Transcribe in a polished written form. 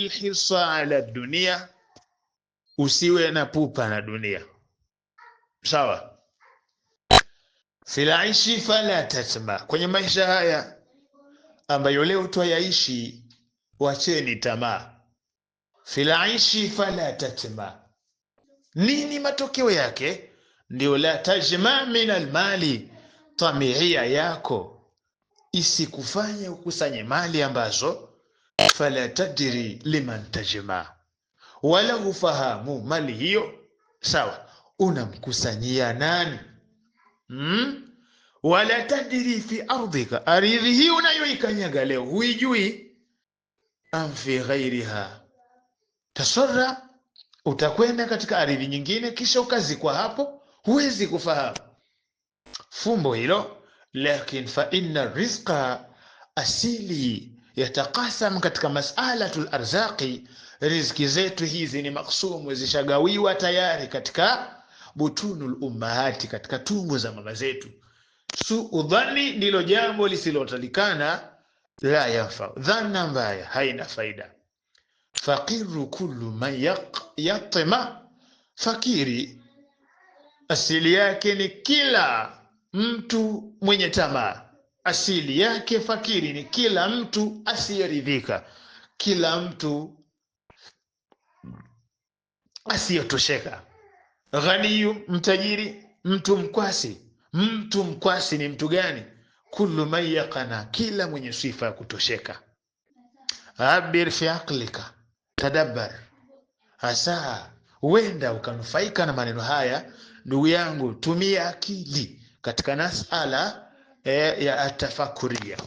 Hirsa ala dunia, usiwe na pupa na dunia. Sawa. Filaishi fala tatma, kwenye maisha haya ambayo leo twayaishi, wacheni tamaa. Filaishi fala tatma, nini matokeo yake? Ndio la tajma min almali, tamiia yako isikufanye ukusanye mali ambazo fala tadri liman tajma, wala hufahamu mali hiyo, sawa, unamkusanyia nani? Hmm? Wala tadri fi ardhika, ardhi hii unayoikanyaga leo huijui. Am fi ghairiha tasarra, utakwenda katika ardhi nyingine kisha ukazikwa hapo, huwezi kufahamu fumbo hilo. Lakin fa inna rizqa asili yatakasam katika masalatul arzaqi, riziki zetu hizi ni maksumu, zishagawiwa tayari katika butunul ummahati, katika tumbo za mama zetu. Suu dhani ndilo jambo lisilotalikana, la yafa, dhana mbaya haina faida. Faqiru kullu man yatima, fakiri asili yake ni kila mtu mwenye tamaa. Asili yake fakiri ni kila mtu asiyeridhika, kila mtu asiyotosheka. Ghaniyu, mtajiri, mtu mkwasi. Mtu mkwasi ni mtu gani? Kullu man yaqana, kila mwenye sifa ya kutosheka. Abir fi aqlika tadabbar, hasa huenda ukanufaika na maneno haya. Ndugu yangu, tumia akili katika masala ya atafakuria.